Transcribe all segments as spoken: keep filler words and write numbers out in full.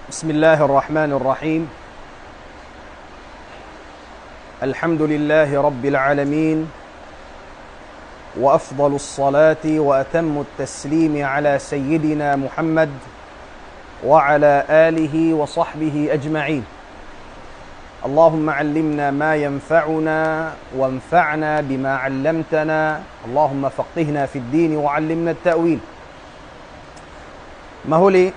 بسم الله الرحمن الرحيم. الحمد لله رب العالمين، وأفضل الصلاة وأتم التسليم على سيدنا محمد وعلى آله وصحبه أجمعين. اللهم علمنا ما ينفعنا وانفعنا بما علمتنا. اللهم فقهنا في الدين وعلمنا التأويل. Mahuli,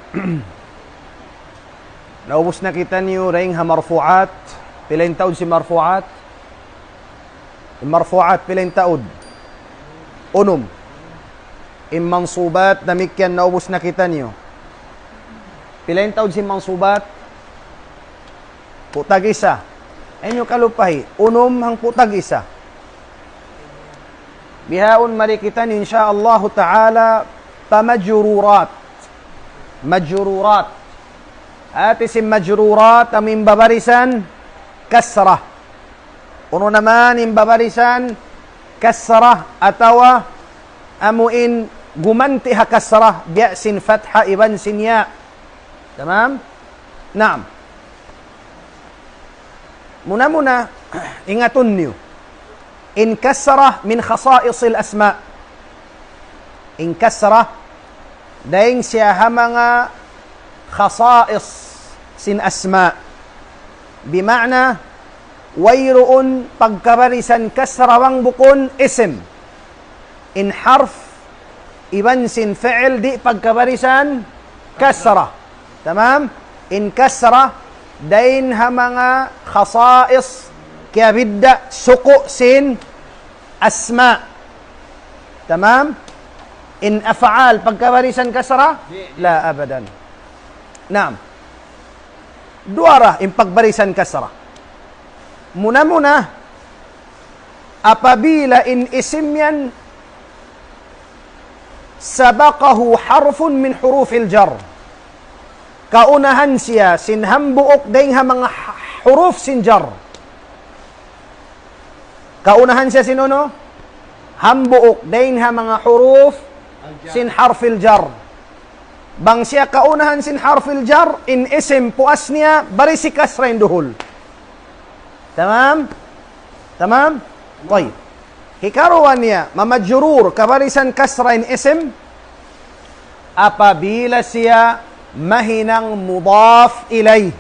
naubus na kitaniyu dayn ha marfu'at. Pila in taud sin marfu'at? In marfu'at, pila in taud? Unum. In mansubat, damikkiyan, naubus na kitaniyu. Pila in taud sin mansubat? Hangpu' tag-isa. Ayaw niyu kalupahi, unum hangpu' tag-isa. Bihaun mari kitaniyu, insya Allahu ta'ala, pa majrurat. Majrurat. Hati sin majrurat, amu in babarisan kasra. Unu na man in babarisan kasra atawa amu in gumanti' ha kasra, biya' sin fatha iban sin ya. Tamam? Naam. Muna-muna, ingatun niyu. In kasra min khasa'isil asma. In kasra, dayn siya ha manga khasa'is sin asma. Bima'na, wayruun pagkabarisan kasra bang bukun isim. In harf iban sin fi'il di' pagkabarisan kasra. Tamam? In kasra, dayn ha manga khasa'is, kiyabidda', suku' sin asma. Tamam? In af'al, pagkabarisan kasra? La, abadan. Naam. Duwa ra in pagbarisan kasra. Muna-muna, apabila in isim yan سبقه حرف من حروف الجر. Kaunahan siya sin hambuuk dayn ha manga h-, huruf sin jar. Kaunahan siya sin unu? Hambuuk dayn ha manga huruf sin harfil jar. Bang siya kaunahan sin harfil jar, in isim puas niya, barisi kasra in duhul. Tamam? Tamam? Tayyib. Hikaruwa niya, mamajrur, kabarisan kasra in isim, apabila siya mahinang mudaf ilayh.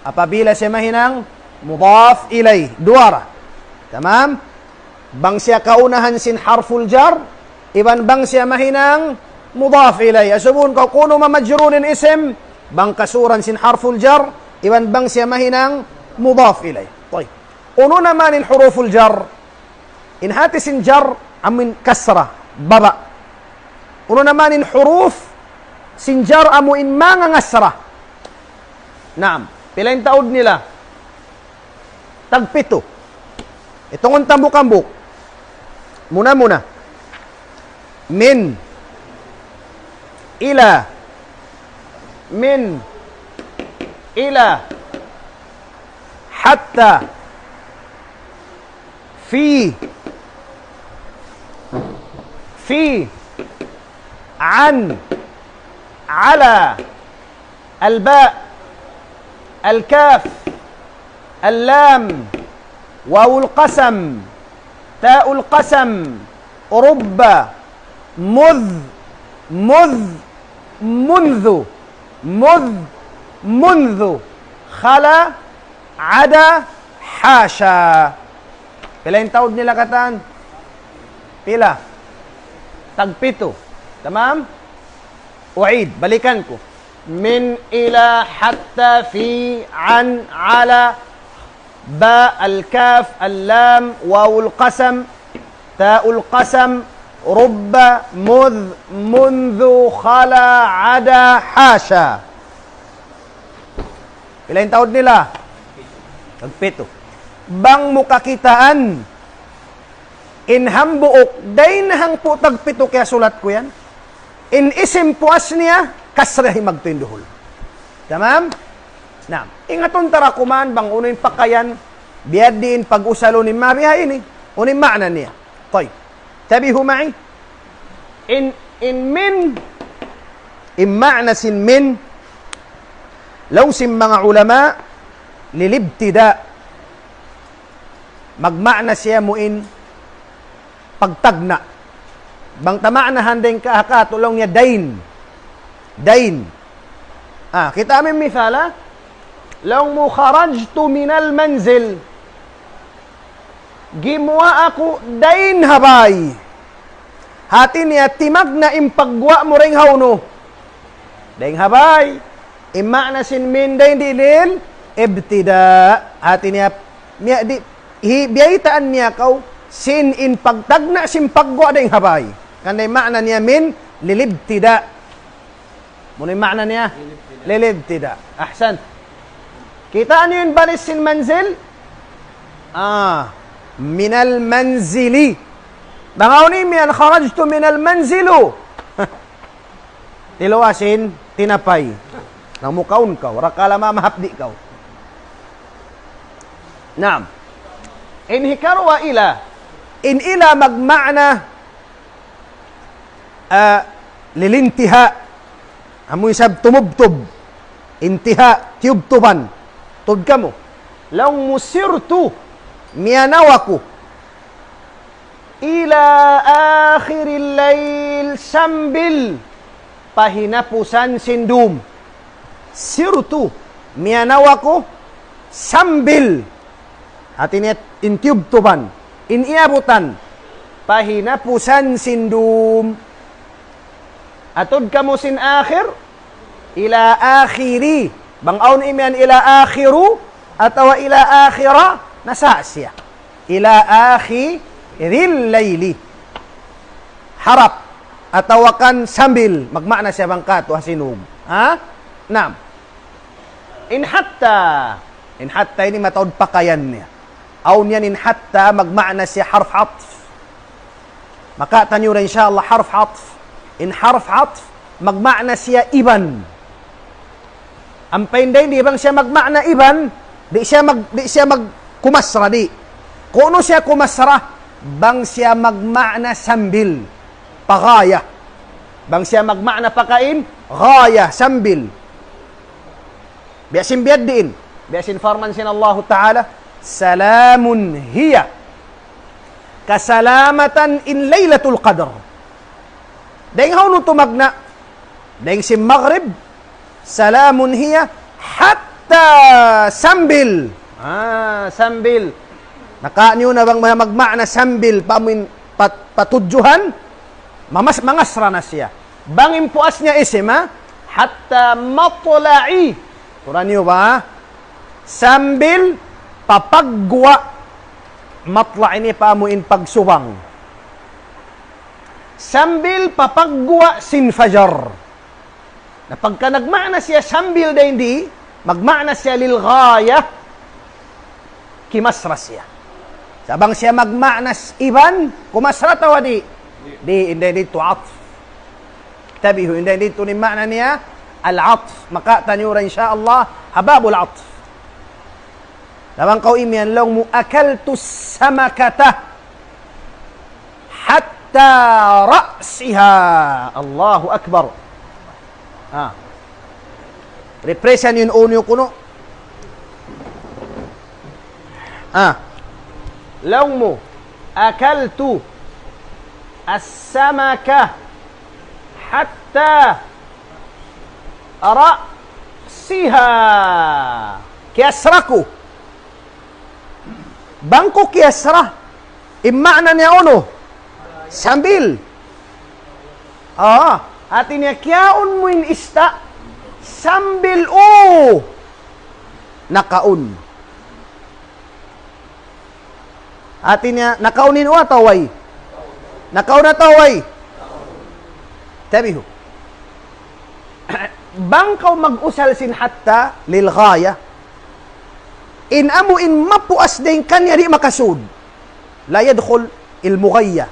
Apabila siya mahinang mudaf ilayh. Duwa ra. Tamam? Bang siya kaunahan sin harful jar, iban bang siya mahinang mudaf ilayh. Asubuhun kaw kunu' mamajrur in isim, bang kasuran sin harful jar, iban bang siya mahinang mudaf ilayh. Tayyib. Unu na man in huruful jar? In hati sin jar, amu in kasra, baba'. Unu na man in huruf sin jar, amu in manga ngasra. Naam. Pila in taud nila? Tagpitu. Itungun ta hambuuk-hambuuk. Muna-muna. Min. Ila. Min. Ila. Hatta. Fi. Fi. An. Ala. Al-ba. Al-kaf. Al-lam. Wawul qasam. Ta'ul qasam. Rubba. Mudh. Mudh. Mundhu. Mudh. Mundhu. Khala. Ada. Hasha. Pila in taud nila katan? Pila? Tagpitu. Tamam? U'id, balikan ku. Min, ila, hatta, fi, an, ala, ba, al-kaf, al-lam, wawul qasam, ta'ul qasam, rubba, mudh, mundhu, khala, ada, hasha. Pila in taud nila? Tagpitu. Bang mu kakitaan, in hambuuk, dayn hangpu' tagpitu kiyasulat ku yan. In isim puas niya, kasra himagtu in duhul. Tamam? Naam. Ingatun ta ra kuman bang unu in pakayan, biya' diin pag-usalun in mabiha ini. Unu in ma'na niya? Tayyib. Tabihu ma'i. In, in min, in ma'na sin min, Laung sin manga ulama, lilibtida. Magmaana siya mu in pagtagna'. Bang ta maanahan dayn kahaka, laung niya dayn. Dayn. Ah, kita' mu in misal, ha? Laung mu kharajtu minal manzil. Gimuwa' aku dayn ha bāy. Hāti niya timagna' in pagguwa' mu dayn ha unu? Dayn ha bāy. In maana sin min dayn di lil ibtida'. Hāti niya, miya di, hi, biyaytaan niya kaw, sin in pagtagna' sin pagguwa' dayn ha bāy. Hangkan in maana niya min lil ibtida'. Unu in maana niya? Lil ibtida'. Ahsan. Kita' niyu in baris sin manzil? Ah, minal manzili. Bang awn imiyan kharajtu minal manzilu. Tiluwa sin tinapay. Na mukaun kaw, rakala' ma mahapdi' kaw. Naam. In hikaruwa ila. In ila magmaana, ah, lilintiha. Amu isab tumubtub. Intiha, tiyubtuban. Tuud kamu. Laung mu sirtu, miyanaw aku. Ila akhiril layl, sambil pa hinapusan sin dum. Sirtu, miyanaw aku, sambil. Hāti niya in tiyubtuban, in iyabutan, pa hinapusan sin dum. Atud kamu sin akhir, ila akhiri. Bang awn imiyan ila akhiru, atawa ila akhira, nasa' siya. Ila akhiril layli. Harap, atawa kan sambil, magmaana siya bang katu' ha sinug. Ha? Naam. In hatta. In hatta ini mataud pakayan niya. Awn yan in hatta magmaana siya harf atf. Makataniyu ra insya Allah harf atf. In harf atf magmaana siya iban. Ampa in dayn di bang siya magmaana iban, di' siya mag, di' siya magkumasra, di'. Kunu' siya kumasra, bang siya magmaana sambil. Pa ghaya. Bang siya magmaana pakain, ghaya, sambil. Biya' sin biyadiin. Biya' sin parman sin Allahu Ta'ala, salamun hiya. Kasalamatan in Laylatul Qadr. Dayn ha unu tumagna'? Dayn sin Maghrib, salamun hiya hatta sambil. Ah, sambil. Naka niyu na bang magmaana sambil, pamin, pat, patudjuhan, mamas, mangasra na siya. Bang in puas niya isim, ha? Hatta matla'i. Turan niyu ba? Sambil pa pagguwa'. Matla' ini pa amu in pagsubang. Sambil pa pagguwa' sin fajar. Na pagka nagmaana siya sambil dayn di, magmaana siya lil ghaya, kimasra siya. Sa' bang siya magmaana s-, iban, kumasra atawa di'? Di', in dayn di tuud atf. Tabihu, in dayn di tuud in maana niya, al-atf. Makataniyu ra insya Allah, ha babul atf. Na bang kaw imiyan laung mu, akaltu samakata hatta ra'siha. Allahu Akbar. Ah. Repression yun, unu kunu'. Ah. Laung mu, akaltu as-samaka hatta ra'siha. Kiyasra ku. Bang ku kiyasra, in maana niya unu? Sambil. Ah, hati niya kiyaun mu in ista', sambil u nakaun. Hati niya, nakaun in u atawa way? Nakaun atawa way? Tabihu. Bang kaw mag-usal sin hatta lil ghaya, in amu in mapuas dayn kaniya di' makasud. La yadkhul il mughayya.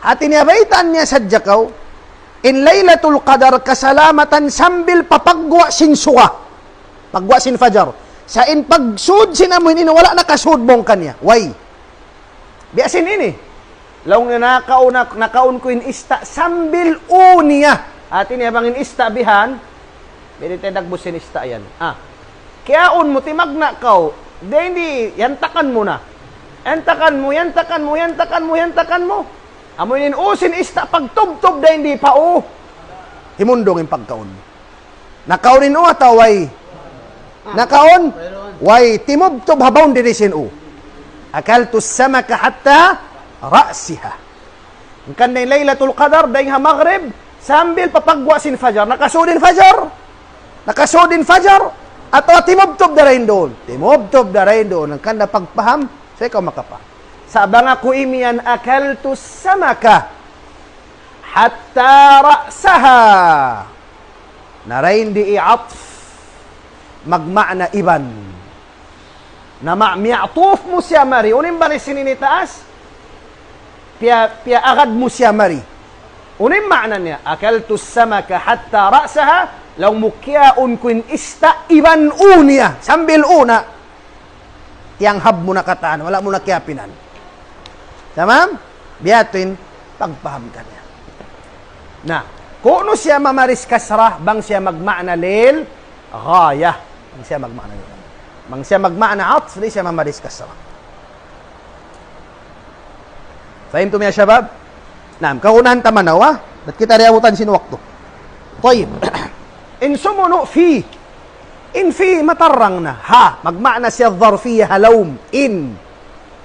Hati niya baytaan niya sadja kaw, in Laylatul Qadar kasalamatan sambil pa pagguwa' sin suga. Pagguwa' sin fajar. Sa' in pagsud sin amu in wala' nakasud bang kaniya. Way. Biya' sin ini. Laung niya nakaun, nakaun ku in ista' sambil u niya. Hati niya bang in ista' bihan, Biyadiin ta dagbus sin ista' yan. Ah. Kiyaun mu, timagna' kaw. Di' ini, yantakan mu na. Yantakan mu, yantakan mu, yantakan mu, yantakan mu. Amu in ū sin ista' pagtubtub, di' ini pa ū. Himundung in pagkaun mu. Nakaun in ū atawa way? Nakaun? Way, timubtub ha boundary sin ū. أكلت السمك حتى رأسها. Hangkan dayn Laylatul Qadar, dayn ha Maghrib, sambil pa pagguwa' sin Fajar. Nakasūd in Fajar. Nakasūd in Fajar. Atawa timubtub da dayn duun. Timubtub da dayn duun. Hangkan da pagpaham, sa' ikaw makapaham. Sa' bang aku imiyan, أكلت السمك حتى رأسها. Na dayn di in atf, magmaana iban. Na ma-, miyatuf mu siya mari. Unu in baris sin ini taas? Piya-, piyaagad mu siya mari. Unu in maana niya? أكلت السمك حتى رأسها. Laung mu kiyaun ku in ista' iban ū niya. Sambil ū na. Tiyanghab mu na katan. Wala' mu na kiyapinan. Tamam? Biya' ha yan in pagpaham kaniya. Na, ku'nu siya mamaris kasra, bang siya magmaana lil ghayah. Bang siya magmaana lil ghayah. Bang siya magmaana atf, di' siya mamaris kasra. Fahimtum ya shabab? Naam, kagunahan ta manaw, ha? Bat kita di' abutan sin waktu. Tayyib. In sumunu' fi. In fi matarrang na. Ha, magmaana siya zarfiyya ha lawm. In.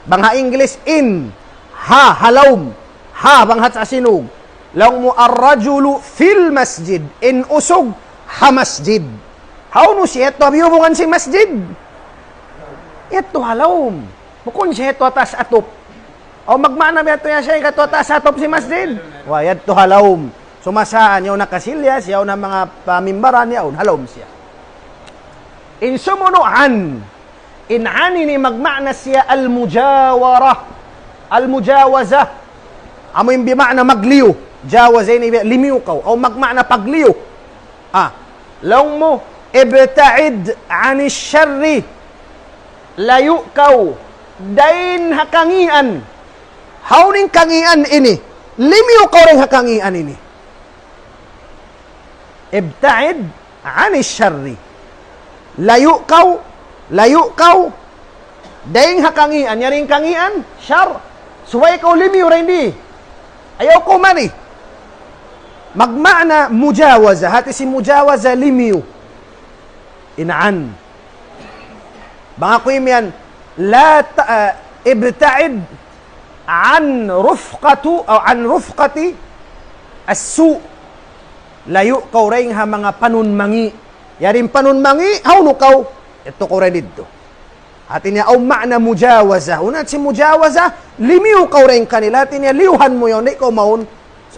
Bang ha English, in. Ha, ha lawm. Ha, bang ha Sinug. Laung mu الرجل في المسجد. In usug ha masjid. Hawnu siya yadtu ha biyubungan sin masjid? Yadtu ha lawm. Bukun siya yadtu ha taas atup. Aw magmaana biya' yadtu ya siya, yadtu ha taas atup sin masjid? Wa, yadtu ha lawm. Sumasaan, yaun ha kasilyas, yaun ha manga pamimbaran, yaun ha lawm siya. In sumunu' an. In an ini magmaana siya al-mujawara. Al-mujawaza. Amu in bimaana magliyu. Jawaza ini biya' limiyu kaw. Aw magmaana pagliyu. Ah, laung mu, ابتعد عن الشر. Layu' kaw dayn ha kangīan. Hawnu in kangīan ini? Limiyu kaw dayn ha kangīan ini. ابتعد عن الشر. Layu' kaw, layu' kaw dayn ha kangīan, yari in kangīan, shar. Subay kaw limiyu dayn di. Ayaw kaw mari. Magmaana mujawaza, hati sin mujawaza limiyu. In an. Bang aku imiyan, la ta-, ah, ابتعد عن رفقة أو عن رفقة السوء. Layu' kaw dayn ha manga panunmangi'. Yari in panunmangi', hawnu kaw? Yadtu kaw dayn didtu. Hati niya, awn maana mujawaza. Unu in mujawaza, limiyu kaw dayn kanila. Hati niya, liyuhan mu yaun, di' kaw mawn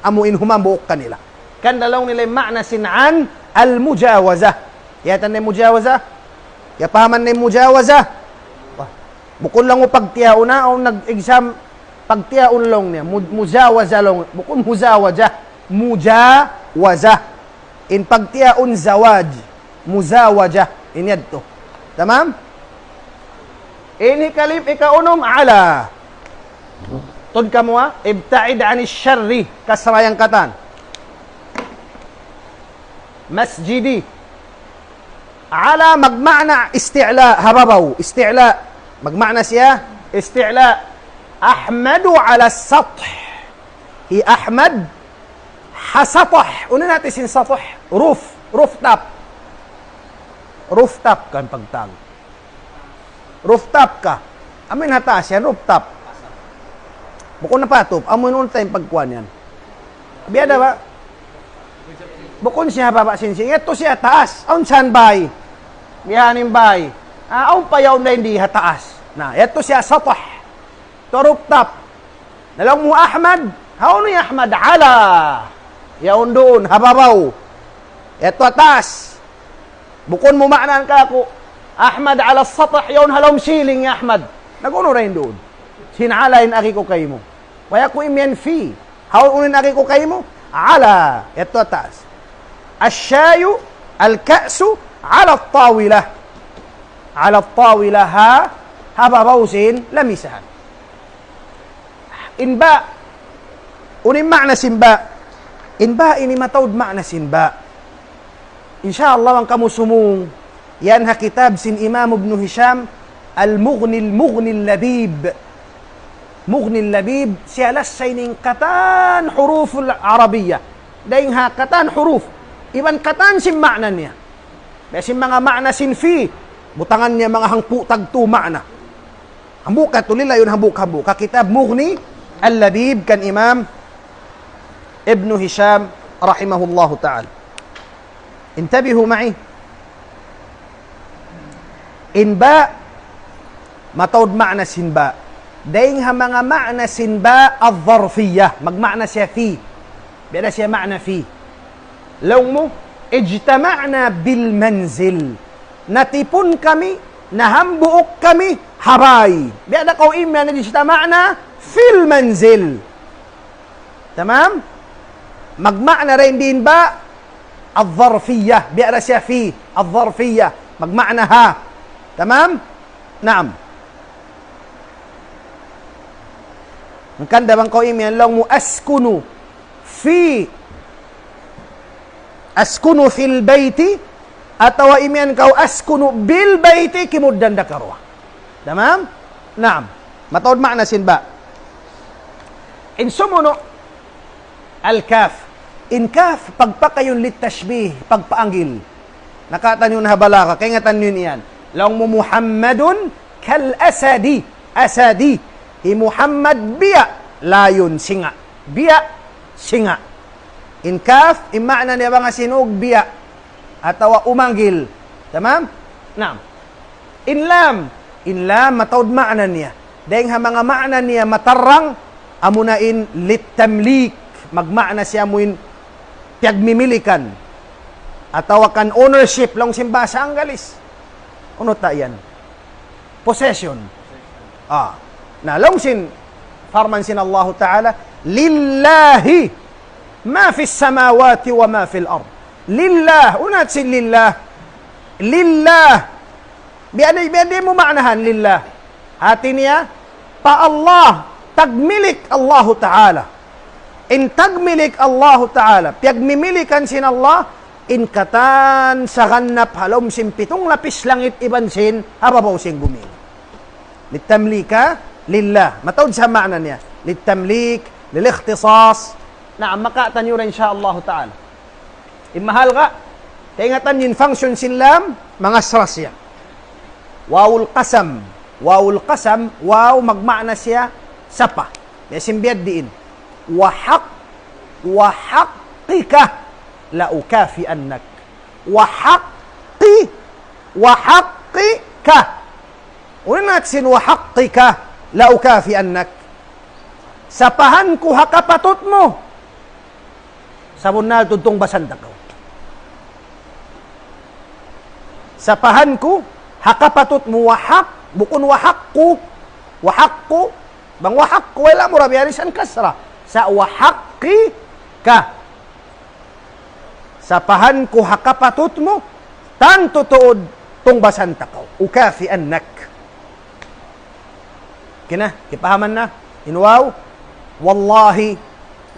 amu in humambuuk kanila. Hangkan laung nila in maana sin an al-mujawaza. Kiyatan niyu in mujawaza? Kiyapahaman niyu in mujawaza? Wah. Bukun laung mu pagtiyaun na, awn nag-exam, pagtiyaun laung niya. Mu-, mujawaza laung. Bukun mujawaza. Mujawaza. In pagtiyaun zawaj. Muzawaja. In yadtu. Tamam? In hikalima, ikaunum, ala. Tuud kamu, ha? ابتعد عن الشر. Kasra yan katan. Masjidi. Ala magmaana isti'la, ha babaw. Isti'la. Magmaana siya isti'la. أحمد على السطح. Hi Ahmad ha satah. Unu in hati sin satah? Roof. Rooftop. Rooftop kan pagtawag. Rooftop ka. Amu in ha taas yan, rooftop. Bukun ha patup, amu in unu in pagkuan yan. Biya' da ba? Bukun siya ha baba' sin sing. Yadtu siya ha taas. Awn san bay. Biya' ha yan in bay. Ah, awn pa yaun dayn di ha taas. Na, yadtu siya satah. Yadtu rooftop. Na laung mu Ahmad, hawnu hi Ahmad? Ala. Yaun duun, ha babaw. Yadtu ha taas. Bukun mu maanaan kāku', Ahmad ala satah, yaun ha lawm ceiling hi Ahmad. Nag-unu dayn duun? Sin ala in agi ku kaymu. Way aku imiyan fi. Hawnu in agi ku kaymu? Ala. Yadtu ha taas. الشاي، الكأس، على الطاولة. على الطاولة ha, ha babaw sin lamisahan. In ba. Unu in maana sin ba? In ba ini mataud maana sin ba. Insya Allah, bang kamu sumung, yan ha kitab sin Imam Ibn Hisham, Al-Mughni, Al-Mughni Al-Labib. Mughni Al-Labib, siya lasay in katan huruful Arabiya. Dayng ha katan huruf. Iban katan sin ma'na niya. Biya' sin manga ma'na sin fi, butangan niya manga hangpu' tagtu ma'na. Hambuuk katu' lilayun hambuuk-hambuuk. Ha kitab Mughni Al-Labib kan Imam Ibn Hisham rahimahullahu ta'ala. انتبهوا معي. In ba, mataud ma'na sin ba. Dayng ha manga ma'na sin ba al-zarfiyah, magma'na siya fi. Biya' da siya ma'na fi. Laung mu, اجتمعنا بالمنزل. Natipun kami, nahambuuk kami, ha bay. Biya' da kaw imiyan اجتمعنا في المنزل. Tamam? Magma'na da in ba, al-zarfiyah. Biya' da siya fi, al-zarfiyah. Magma'na ha. Tamam? Naam. Hangkan da bang kaw imiyan laung mu أسكن في أسكن في البيت, atawa imiyan kaw أسكن بالبيت, kimugdan da karuwa. Tamam? Naam. Mataud ma'na sin ba. In sumunu', al-kaf. In kaf, pagpakayun lit-tashbih, pagpaanggil. Nakatan niyu na ha balagha, kaingatan niyu yan. Laung mu محمد كالأسد. Asadi. Hi Muhammad biya' layun, singa'. Biya' singa'. In kaf, in ma'na niya bang ha sinug biya'. Atawa umanggil. Tamam? Naam. In lam. In lam, mataud ma'na niya. Dayng ha manga ma'na niya matarrang, amuna in lit-tamlik. Magma'na siya amu in piyagmimilikan. Atawa kan ownership, laung sin bahasa Anggalis. Unu ta yan? Possession. Ah. Na, laung sin, parman sin Allahu Ta'ala, لله ما في السماوات وما في الأرض. Lillah, unu in hāti sin lillah. Lillah. Biya' diin, biya' diin mu ma'nahan lillah. Hāti niya, pa Allah, tagmilik Allahu Ta'ala. In tagmilik Allahu Ta'ala, piyagmimilikan sin Allah, in katan saganap ha lawm sin pitung lapis langit iban sin ha babaw sin bumi. للتمليك لله. Mataud sa ma'na niya. للتمليك, للاختصاص. Naam, makatan niyu ra insya Allah ta'ala. In mahalga', kaingatan niyu in function sin lam, mangasra siya. Wawul qasam. Wawul qasam, waw magma'na siya sapa. Biya' sin biya' diin. وحق، وحقك لأكافئنك. وحق، وحقك. Unu in hāti sin وحقك لأكافئنك. Sapahan ku ha kapatut mu. Sabunnal tuud tungbasan ta kaw. Sapahan ku ha kapatut mu, وحق, bukun وحق. وحق, bang وحق, wala' mu ra biyarisan kasra. Sa' وحقك. Sapahan ku ha kapatut mu, tantu tuud tungbasan ta kaw. أكافئنك. Kina, kipahaman na? In waw, والله،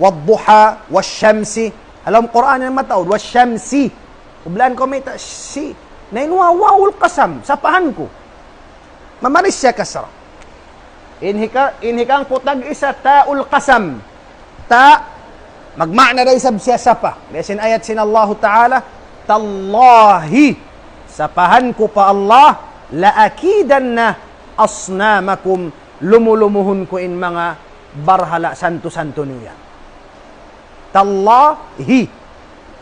والضحى، والشمس. Ha lawm Qur'an yan mataud, والشمس. Ublaan ku mayta' si. Na in waw, wawul qasam, sapahan ku. Mamaris siya kasra. In hika-, in hikahangpu' tag-isa, ta'ul qasam. Ta, magma'na da isab siya sapa. Biya' sin ayat sin Allahu Ta'ala, تالله, sapahan ku pa Allah, لأكيدن أصنامكم, lumu-lumuhun ku in manga barhala' santu-santu niyu yan. تالله.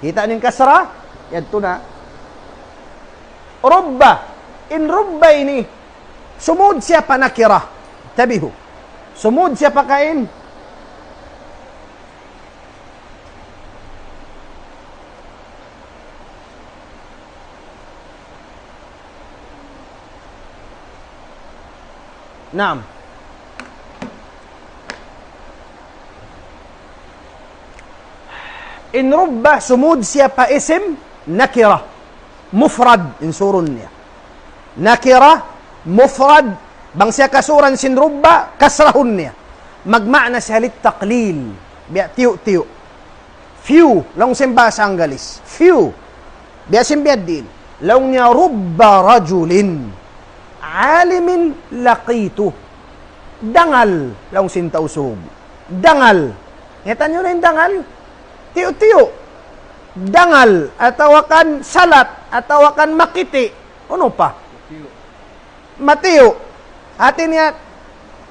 Kita' niyu in kasra? Yadtu na. رب. In رب ini, sumud siya pa nakira. انتبهوا. Sumud siya pa kain. Naam. In رب, sumud siya pa isim nakira. Mufrad, in surun niya. Nakira, mufrad, bang siya kasuran sin رب, kasrahun niya. Magma'na siya للتقليل. Biya' tiyu'-tiyu'. Few, laung sin bahasa Anggalis. Few. Biya' sin biya' diin. Laung niya, رب رجل عالم لقيته. Dangal, laung sin Tausug. Dangal. Ngatan niyu na in dangal? Tiyu'-tiyu'. Dangal, atawa kan salat, atawa kan makiti'. Unu pa? Matiyu'. Hati niya,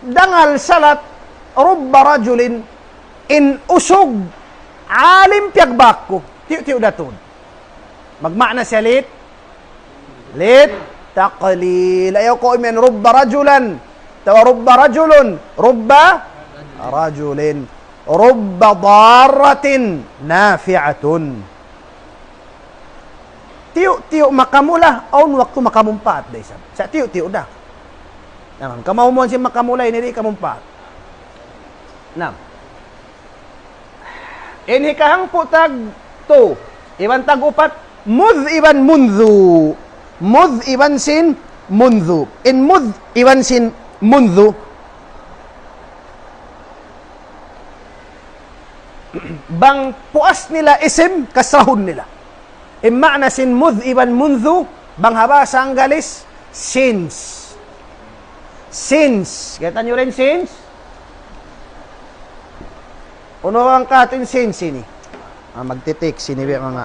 dangal salat, رب رجل, in usug, alim piyagbak ku. Tiyu'-tiyu' da tuud. Magmaana siya للتقليل. Ayaw kaw imiyan رب رجلا. Atawa رب رجل. رب رجل. رب ضارة نافعة. Tiyu'-tiyu' makamula, awn waktu makamumpaat da isab. Sa' tiyu'-tiyu' da. Naam, kamawmuan sin makamula ini di' kamumpaat. Naam. In hikahangpu' tag tu, iban tag upat, مذ iban منذ. مذ iban sin منذ. In مذ iban sin منذ, bang puas nila isim, kasrahun nila. In maana sin مذ iban منذ, bang ha bahasa Anggalis, since. Since. Kita' niyu in since? Unu in hangka sin since ini? Ah, magtitik sini, biya' manga.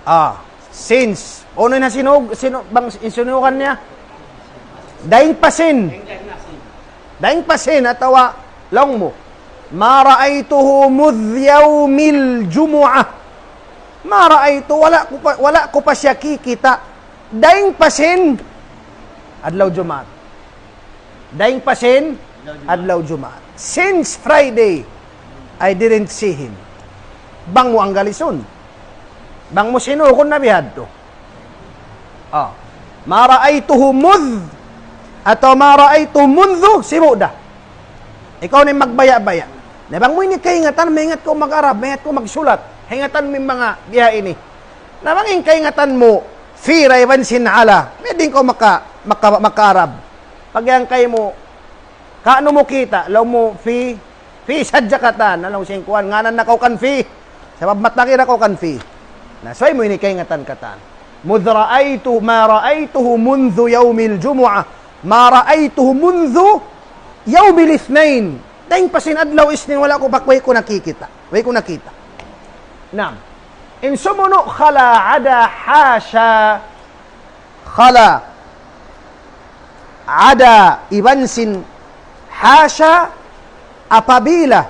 Ah, since. Unu na sinug, sinu-, bang, sinugan niya? Dayn pa sin. Dayn pa sin, atawa, laung mu. ما رأيته مذ يوم الجمعة. ما رأيته, wala' ku pa, wala' ku pa siya kikita'. Dayn pa sin, adlaw Jumaat. Dayn pa sin adlaw Jumaat. Since Friday, I didn't see him. Bang mu Anggalisun. Bang mu sinugun na bihadtu. Ah. ما رأيته مذ atawa ما رأيته منذ, sibu' da. Ikaw na in magbaya'-baya'. Na bang mu ini kaingatan, maingat kaw mag-Arab, maingat kaw magsulat. Kaingatan mu in manga biya' ini. Na bang in kaingatan mu, في ra iban sin على, di' kaw maka-, maka-, maka-Arab. Pag yan kaymu, kaunu mu kita', laung mu في, في sadja katan, laung sin kuwan, ngānan na kaw kan في. Sabab matagi na kaw kan في. Na, subay mu ini kaingatan katan. مذ رأيت، ما رأيته منذ يوم الجمعة، ما رأيته منذ يوم الاثنين. Dayn pa sin adlaw Isnin, wala' ku pa, way ku nakikita'. Way ku nakita'. Naam. In sumunu' خلا عدا حاشا. خلا عدا iban sin حاشا, apabila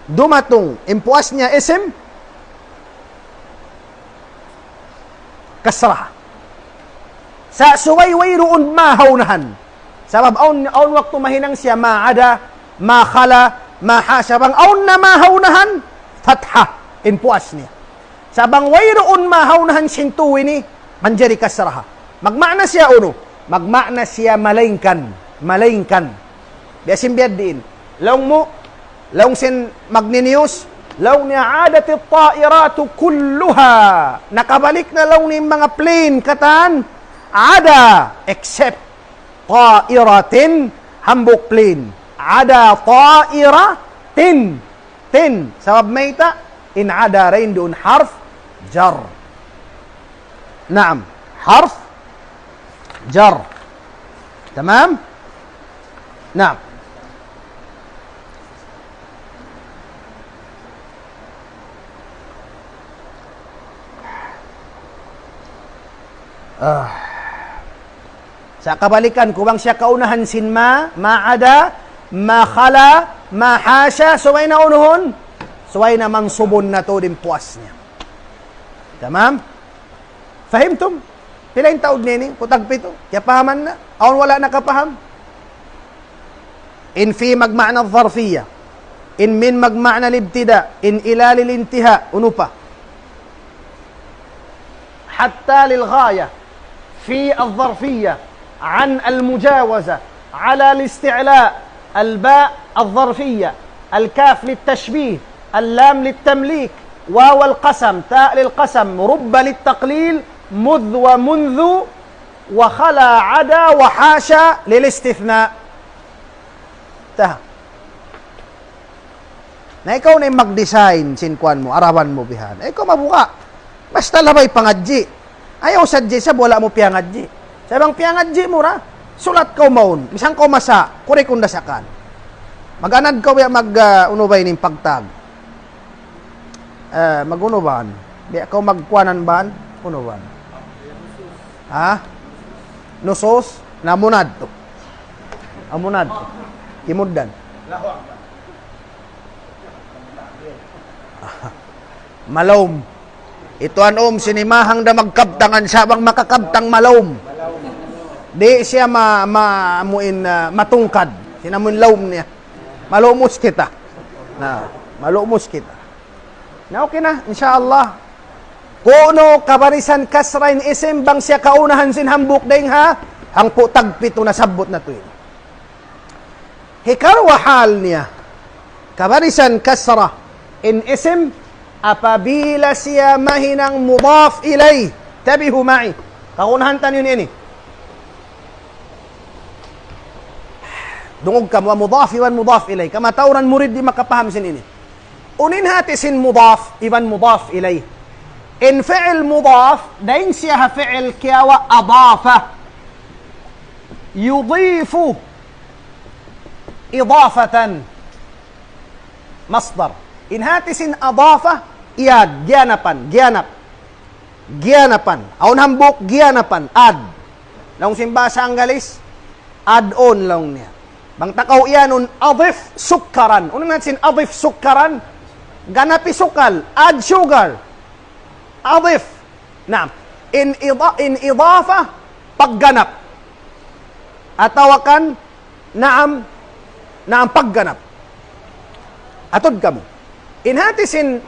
dumatung in puas niya isim, kasra. Sa' subay wayruun ما ha unahan. Sabab awn, awn waktu mahinang siya ما عدا, ما خلا, ما حاشا. Bang awn na ما ha unahan, fatha in puas niya. Sa' bang wayruun ما ha unahan sin tū ini, manjari kasra. Magmaana siya unu? Magmaana siya malaingkan. Malaingkan. Biya' sin biya' diin. Laung mu, laung sin magni-news, laung niya عادت الطائرات كلها. Nakabalik na laung niya in manga plane katan, عدا, except, طائرة, hambuuk plane. عدا طائرة, tin. Sabab mayta', in عدا dayn duun harf jar. Naam, harf jar. Tamam? Naam. Ah. Sa' kabalikan ku, bang siya kaunahan sin ما, ما عدا, ما خلا, ما حاشا, subay na unuhun, subay na mansubun na tuud in puas niya. Tamam? Fahimtum? Pila in taud niya ini? Kutag pitu. Kiyapahaman na? Awn wala' nakapaham? In في magmaana الظرفية. In من magmaana الابتداء. In إلى للانتهاء. Unu pa? حتى للغاية. في الظرفية. عن المجاوزة. على الاستعلاء. الباء الظرفية. الكاف للتشبيه. اللام للتمليك. واو القسم. تاء للقسم. رب للتقليل. مذ ومنذ. وخلا عدا وحاشا للاستثناء. Taha. Na ikaw na in mag-design sin kuwan mu, arawan mu bihan. Ikaw mabuga'. Basta labay pangadji'. Ayaw sadja isab wala' mu piyangadji'. Sa' bang piyangadji' mu ra, sulat kaw mawn. Misan kaw masa, kurikun da sakan. Mag-anad kaw biya' mag, ah, unu ba ini in pagtag. Eh, mag-unu ban? Biya' kaw magkuwanan ban? Unu ban? Ha? Nusus? Na, amu na yadtu. Amu na yadtu. Kimugdan. Malaum. Ituan, um, sin imahang da magkabtangan, sa' bang makakabtang malaum. Di' siya ma-, ma-, amuin, ah, matungkad. Sin amuin laum niya. Malumus kita. Na, malumus kita. Na, okay na, insya Allah. Kunu' kabarisan kasra in isim bang siya kaunahan sin hambuuk dayn ha hangpu' tagpitu nasabbut natu' ini. Hikaruwa hal niya, kabarisan kasra in isim apabila siya mahinang mudaf ilayh. Tabihu ma'i. Kaunahan taniyu ini. Dungug kamu, mudaf iban mudaf ilayh. Kamatauran murid di' makapaham sin ini. Unu in hati sin mudaf iban mudaf ilayh? In fi'il mudaf, dayn siya ha fi'il kiyawa' adafa. Yudifu. Idafatan. Masdar. In hati sin adafa, iyad, giyanapan, giyanap. Giyanapan. Awn hambuuk giyanapan, add. Laung sin bahasa Anggalis, add on laung niya. Bang ta kaw iyanun, adif sukkaran. Unu in hati sin adif sukkaran? Ganapi sukal, add sugar. Adif. Naam. In ida-, in idafa, pagganap. Atawa kan, naam, naam, pagganap. Atud kamu. In hati sin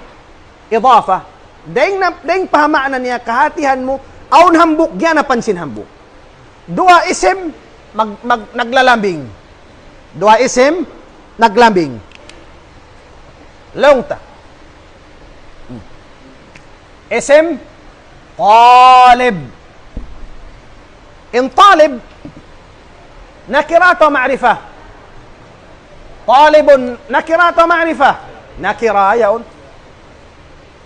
idafa, dayn na, dayn pa ha maana niya kahatihan mu, awn hambuuk, giyanapan sin hambuuk. Duwa isim, mag-, mag-, naglalambing. Duwa isim, naglambing. Laung ta. Hmm. Isim, talib. In talib, nakira atawa ma'rifa? Talibun, nakira atawa ma'rifa? Nakira yaun.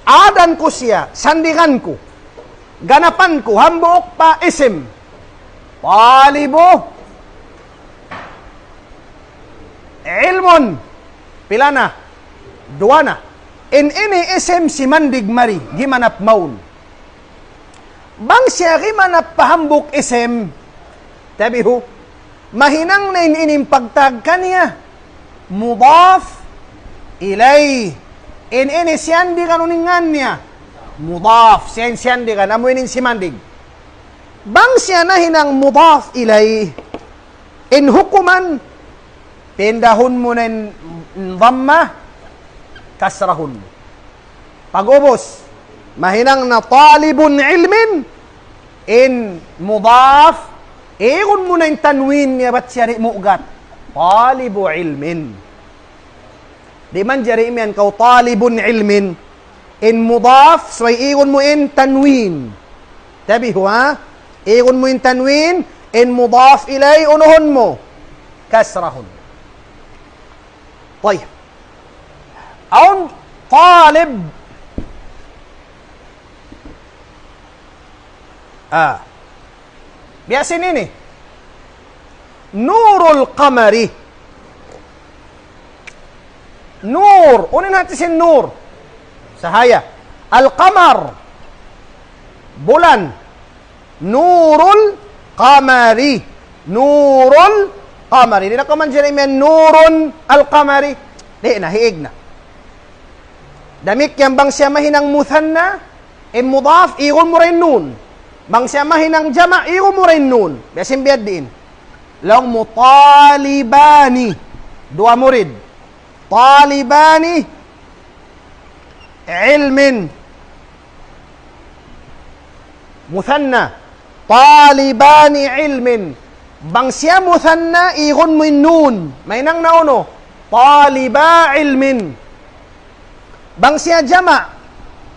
Adan ku siya, sandigan ku. Ganapan ku, hambuuk pa isim. Talibu ilmun. Pila na? Duwa na. In ini isim simandig mari, gimanap mawn. Bang siya gimanap pa hambuuk isim, tabihu, mahinang na in ini in pagtag kaniya mudaf ilayh. In ini siyandigan, unu in ngan niya? Mudaf. Siya in siyandigan, amu ini in simandig. Bang siya nahinang mudaf ilayh, in hukuman, pindahun mu na in dhamma, kasrahun mu. Pag'ubus, mahinang na talibun ilmin, in mudaf, igun mu na in tanwin niya bat siya di' mu'gat. Talibu ilmin. Di' manjari imiyan kaw talibun ilmin. In mudaf, subay igun mu in tanwin. Tabihu, ha? Igun mu in tanwin, in mudaf ilayh, unuhun mu. Kasrahun. Tayyib. Awn talib. Ah. Biya' sin ini. Nurul qamari. Nur. Unu in hati sin nur? Sahaya. Al-qamar. Bulan. Nurul qamari. Nurul qamari. Di' na kaw manjari imiyan nurun al-qamari. Di' na, hiig na. Damikkiyan bang siya mahinang muthanna, in mudaf, igun mu ra in nun. Bang siya mahinang jama', igun mu ra in nun. Biya' sin biya' diin. Laung mu talibani. Duwa murid. Talibani ilmin. Muthanna. Talibani ilmin. Bang siya muthanna, igun mu in nun. Mahinang na unu? Taliba ilmin. Bang siya jama',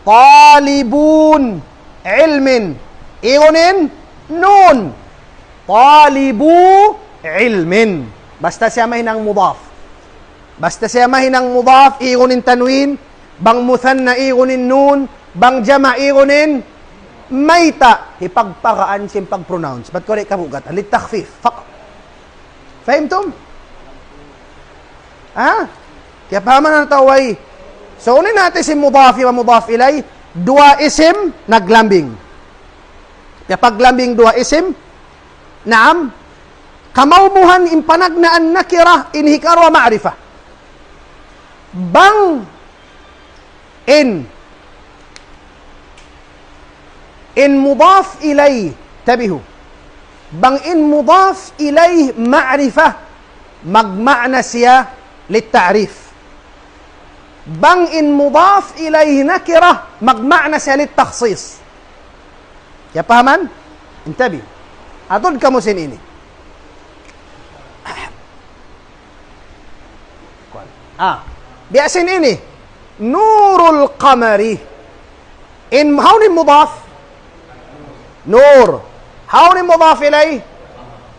talibun ilmin. Igun in nun. Talibu ilmin. Basta siya mahinang mudaf. Basta siya mahinang mudaf, igun in tanwin, bang muthanna igun in nun, bang jama' igun in mayta', hipagpagaan sin pag-pronounce. Bat kaw di' kabugat, للتخفيف فقط. Fahimtum? Ha? Kiyapahaman na tau way. So, unu in hati sin mudaf wa mudaf ilay, duwa isim naglambing. Kiyapaglambing duwa isim. Naam. Kamaumuhan in panagnaan nakira, in hikaruwa ma'rifah. Bang in, in mudaf ilay, tabihu. Bang in mudaf ilay ma'rifah, magma'na siya للتعريف. Bang in mudaf ilay nakira, magma'na siya للتخصيص. Kiyapahaman? Intabi. Atud kamu sin ini. Ah, biya' sin ini. Nurul qamari. In, hawnu in mudaf? Nur. Hawnu in mudaf ilay?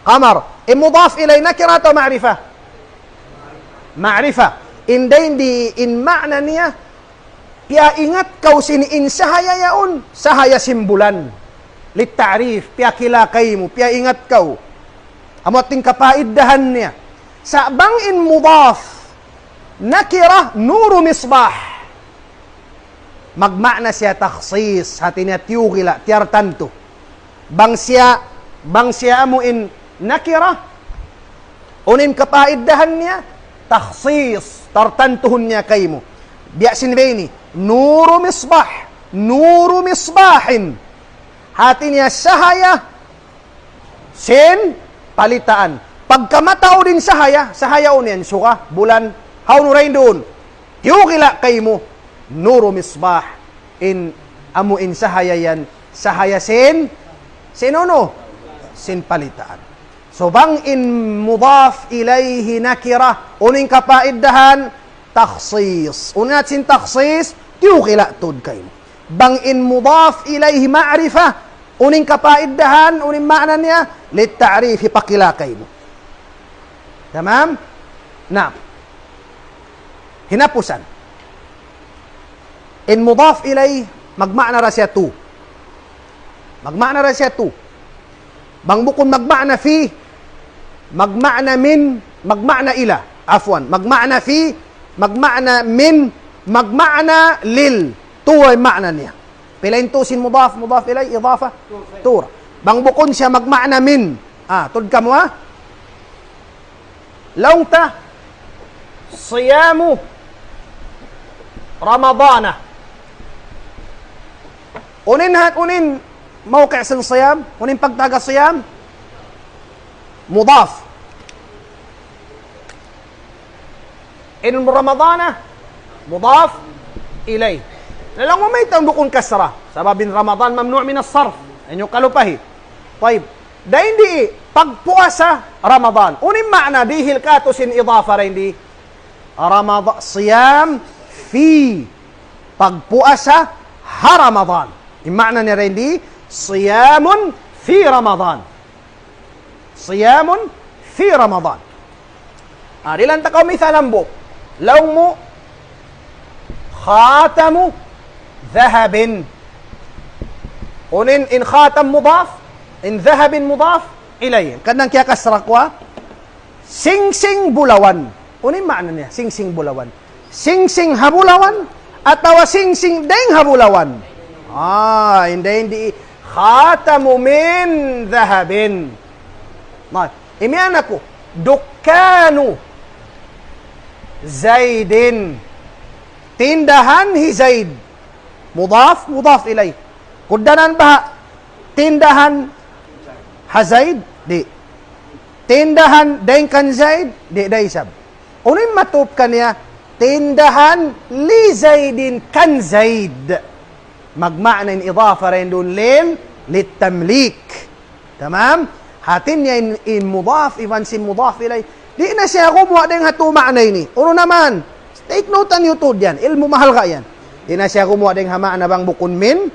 Qamar. In mudaf ilay nakira atawa ma'rifah? Ma'rifah. In dayn di in ma'na niya, piyaingat kaw sin in sahaya yaun, sahaya sin bulan. للتعريف, piyakila kaymu, piyaingat kaw. Amu in kapaiddahan niya. Sa' bang in mudaf, nakira, nuru misbah. Magma'na siya takhsis, hati niya tiyukila, tiyartantu. Bang siya, bang siya amu in nakira, unu in kapaiddahan niya, takhsis, tartantuhun niya kaymu. Biya' sin ini, nuru misbah, nuru misbahin. Hati niya sahaya, sin palitaan. Pagka mataud in sahaya, sahaya unu yan, suga, bulan, hawnu dayn duun. Tiyukila kaymu, nuru misbah. In, amu in sahaya yan, sahaya sin, sin unu? Sin palitaan. So bang in mudaf ilayhi nakira, unu in kapaiddahan? Takhsis. Unu in sin takhsis? Tiyukila tuud kaymu. Bang in mudaf ilayhi ma'rifah, unu in kapaiddahan, unu in ma'na niya? للتعريف, hipakila kaymu. Tamam? Na. Hinapusan. In mudaf ilayhi, magma'na da siya tu. Magma'na da siya tu. Bang bukun magma'na fi, magma'na min, magma'na ila. Afwan, magma'na fi, magma'na min, magma'na lil. Tu in ma'na niya. Pila in tu sin mudaf, mudaf ilayhi, idafa? Tu ra. Bang bukun siya magma'na min. Ah, tuud kamu, ha? Laung ta, siyamu Ramadana. Unu in hat, unu in mawqi' sin siyam, unu in pagtaga siyam? Mudaf. In Ramadana, mudaf ilayh. Na laung mu mayta' bukun kasra. Sabab in Ramadan mamnu' min as-sarf. Ayaw niyu kalupahi. Tayyib. Dayn di, pagpuasa Ramadan. Unu in ma'na dihil katu' sin idafa dayn di? Ramad-, siyam fi. Pagpuasa ha Ramadan. In ma'na niya dayn di, siyamun fi Ramadan. Siyamun fi Ramadan. Ah, dihilan ta kaw misal hambuuk. Laung mu, khatamu dhahabin. Unu in, in khatam mudaf, in dhahabin mudaf ilayh. Kanang kiyakasra ku, ha? Singsing bulawan. Unu in ma'na niya? Singsing bulawan. Singsing ha bulawan atawa singsing dayng ha bulawan? Ah, in dayn di khatamu min dhahabin. Na, imiyan aku, dukkanu Zaidin. Tindahan hi Zaid. Mudaf, mudaf ilayh. Kugdanan baha' tindahan ha Zaid? Di'. Tindahan dayng kan Zaid? Di', da isab. Unu in matup kaniya? Tindahan li Zaidin kan Zaid. Magma'na in idafa dayn duun lil, litamlik. Tamam? Hati niya in, in mudaf, iban sin mudaf ilayh. Di' na siya gumuwa' dayng ha tu ma'na ini. Unu naman? Take note niyu tuud yan. Ilmu' mahalga' yan. Di' na siya gumuwa' dayng ha ma'na bang bukun min,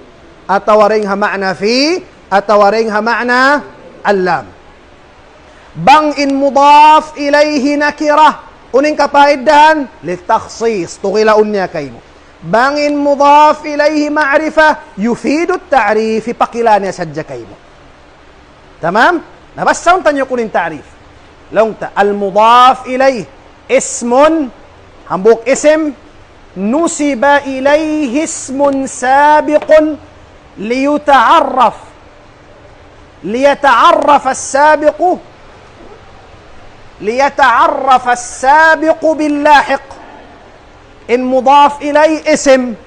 atawa dayng ha ma'na fi, atawa dayng ha ma'na allam. Bang in mudaf ilayhi nakira, unu in kapaiddahan? Litakhsis, tugilaun niya kaymu. Bang in mudaf ilayhi ma'rifa, yufidu ta'rif, hipakila niya sadja kaymu. Tamam? Na, basahun taniyu kunu' in ta'rif. Laung ta, al-mudaf ilayh ismun, hambuuk isim, nusiba ilayhi ismun sabiqun liyuta'arraf, liyata'arraf as-sabiqu, liyata'arraf as-sabiqu bil-lahiq. In mudaf ilayh isim,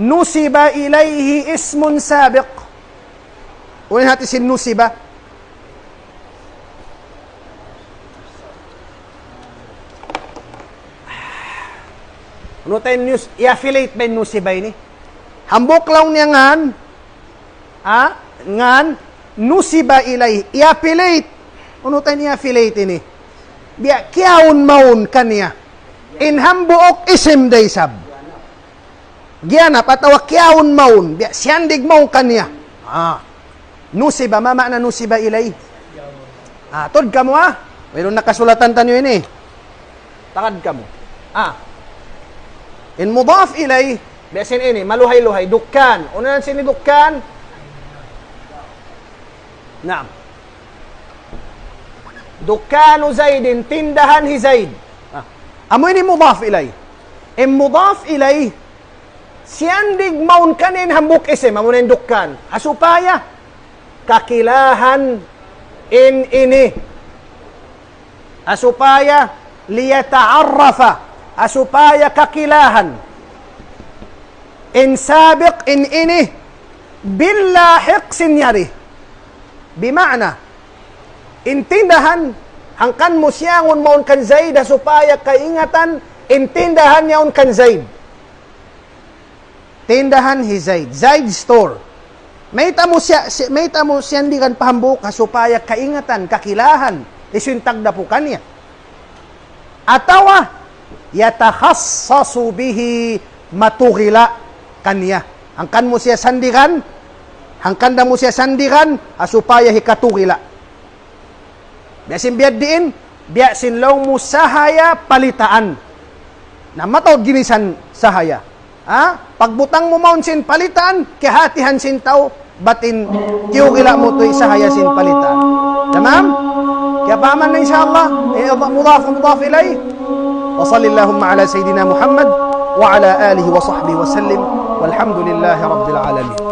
nusiba ilayhi ismun sabiq. Unu in hati sin nusiba? Unu ta in nus-, i-affiliate ba in nusiba ini? Hambuuk laung niya ngan, ha? Ngan, nusiba ilayh, i-affiliate. Unu ta in i-affiliate ini? Biya' kiyaun-maun kaniya. In hambuuk isim da isab. Giyanap atawa kiyaun-maun, biya' siyandig-maun kaniya. Ah. Nusiba, ma ma'na nusiba ilayh? Ah, tuud kamu, ah. Wayruun na kasulatan taniyu ini. Tagad kamu. Ah. In mudaf ilayh, biya' sin ini, maluhay-luhay. Dukkan. Unu in hati sin dukkan? Naam. Dukkanu Zaidin, tindahan hi Zaid. Ah. Amu ini mudaf ilayh. In mudaf ilayh, siyandig-maun kaniya in hambuuk isim, amu na in dukkan. Ha supaya kakilahan in ini. Ha supaya liyata'arrafa. Ha supaya kakilahan in sabiq in ini bil-lahiq sin yari. Bima'na, in tindahan, hangkan mu siyangun mawn kan Zaid, ha supaya kaingatan in tindahan yaun kan Zaid. Tindahan hi Zaid, Zaid Store. Mayta' mu siya, si-, mayta' mu siyandigan pa hambuuk ha supaya kaingatan, kakilahan, hisiyu in tagdapu kaniya. Atawa, yatakhassasu bihi, matugila' kaniya. Hangkan mu siya sandigan, hangkan da mu siya sandigan, ha supaya hikatugila'. Biya' sin biya' diin, biya' sin laung mu sahaya palitaan. Na mataud ginisan sahaya. Ha? Pagbutang mu mawn sin palitaan, kiyahatihan sin tau, bat in tiyugila' mu tuud sahaya sin palitaan. Tamam? Kiyapahaman na, insya Allah? Eh, mudaf, mudaf ilayh. وصل اللهم على سيدنا محمد وعلى آله وصحبه وسلم، والحمد لله رب العالمين.